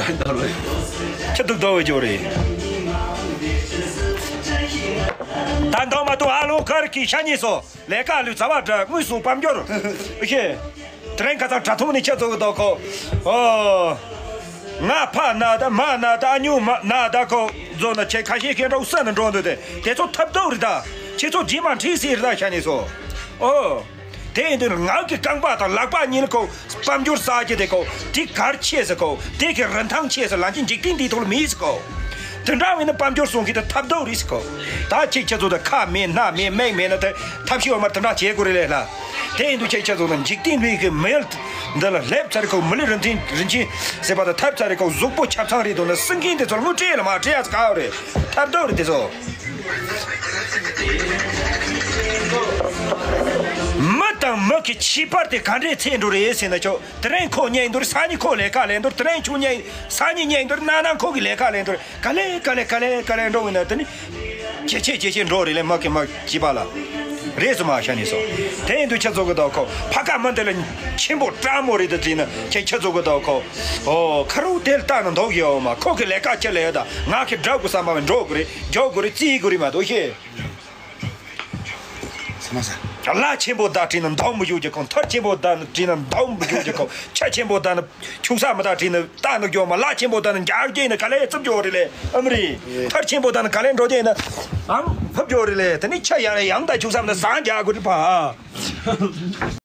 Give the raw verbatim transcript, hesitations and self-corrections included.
ཁྱི་སྡུག་སྡུག་བའི་ཇོ་རེད། ད་འདང་མ་ཐུབ་ཨ་ལོ་གར་གྱི་ཤ་ཉེ་སོ། ལས་ཀ་ལུས་རྩ་བ་འདྲ་དངོས་སུ་དཔལ་འབྱོར་ཤེ། དེ་རིང་ཁ་སང་དྲ་ཐོག་ནས་ཁྱེད་ཚོ་གི་དོ་ཁོ། ཨོ། ང་ཕ་ན་ད་མ་ན་ད་ཨ་ཉུ་མ་ན་ད་ཁོ་ཛོ་ན་ཁྱེད་ཁ་ཤས་ཁྱེད་འགྲོ་ས་ན་འགྲོ་འདོད་དེ། དེ་ཚོ་ཐབས་སྡུག་རེད་ད། ཁྱེད་ཚོ་རྗེས་མ་འཁྲིད་སྲིད་རེད་ད་ཤ་ཉེ་སོ། ཨོ། དེ་ཡིན་དུས་ང་གི་རྐང་པ་དང་ལག་པ་གཉིས་ལ་ཁོ་དཔལ་འབྱོར་ས་རྒྱུ་དེ་ཁོ་དེ་གར་ཆེ་ཟེར་ཁོ་དེ་གི་རིན་ཐང་ཆེ་ཟེར་ལམ་གྱི་འཇིག་རྟེན་འདིའི་ཐོག་ལ་མེད་ཟེར་ཁོ། དེ་འདྲ་བས་ན་དཔལ་འབྱོར་སོང་གི་དེ་ཐབས་སྡུག་རེད་ཟེར་ཁོ། ད་ཁྱེད་ཁྱེད་ཚོ་དེ་ཁ་མེད་སྣ་མེད་མིག་མེད་ན་དེ་ཐབས་ཤེས་འོ་མ་དེ་འདྲ་བྱེད་དགོས་རེད་ལས་ལ། དེ་ཡིན་དུས་ཁྱེད་ཁྱེད་ཚོ་དེ་འཇིག་རྟེན་མི་གི་མི་ཡུལ་འདི་ལ་སླེབས་ཚར་ཁོ་མི་ལུས་རིན་ཐང་རིན་ཆེན་ཟེར་བ་དེ་ཐབས་ཚར་རེད་ཁོ་གཟུགས་པོ་ཆ་ཚང་རེད་འདུག་ན་སེང་གེ་འདི་ཚོར་དངུལ་སྤྲད་ལ་མ་སྤྲད་ཡ་ཚ་ག་རེད། ཐབས་སྡུག་རེད་དེ་ཚོ། མི་དང་མི་གི་ཁྱད་པར་དེ་ག་འདྲས་ཚད་འགྲོ་རེད་ཟེར་ན་ཆོག་དེ་རིང་ཁོ་ཉལ་འདུག་ས་ཉིན་ཁོ་ལས་ཀ་ལས་འདུག་དེ་རིང་ཁྱོད་ཉལ་ས་ཉིན་ཉལ་འདུག་ན་ན་ཁོ་གི་ལས་ཀ་ལས་འདུག་ག་ལེ་ག་ལེ་ག་ལེ་ག་ལེ་འགྲོ་བས་ན་དེ་ནི་ཇེ་ཆེ་ཇེ་ཆེ་འགྲོ་རེད་ལས་མི་གི་མི་གཅིག་པ་ལ་རེད་སོ་མ་ཤ་ནི་སོ། དེ་ཡིན་དུས་ཁྱེད་ཚོ་གི་དོ་ཁོ་ཕ་ཀ་མི་འདི་ལ་ཆེན་པོ་སྤྲང་མོ་རེད་དུ་དྲིས་ན་ཁྱེད་ཁྱེད་ཚོ་གི་དོ་ཁོ། ཨོ་ཁ་རུ་དེ་ལྟ་ན་འདོག་ཡོད་མ་ཁོ་གི་ལས་ཀ་ཁྱེད་ལས་ཡོད་ད་ང་གི་འགྲོ་དགོས་བསམ་པ་མི་འགྲོ་དགོས་རེད་འཇོག་དགོས་རེད་བརྩི་དགོས་རེད་མ་གཏོགས་ཤེས། ས་མ་ས། ལ་ཆེན་པོ་ད་བྲིས་ན་འདང་མི་རྒྱུག་རྒྱུ་ཁོང་ཐར་ཆེན་པོ་ད་ན་བྲིས་ན་འདང་མི་རྒྱུག་རྒྱུ་ཁོང་ཆ་ཆེན་པོ་ད་ན་ཆུང་ས་མི་ད་བྲིས་ན་ད་ན་རྒྱུག་མ་ལ་ཆེན་པོ་ད་ན་རྒྱག་རྒྱུ་ཡིན་ན་ག་ལེ་རྩུབ་རྒྱུ་རེད་ལེ་ཨམ་རི་ཐར་ཆེན་པོ་ད་ན་ག་ལེ་འགྲོ་རྒྱུ་ཡིན་ན་ཨམ་ཕབ་རྒྱུ་རེད་ལེ་དེ་ནི་ཆ་ཡང་ཡང་ད་ཆུང་ས་མི་ད་ཟང་རྒྱག་དགོས་རེད་པ།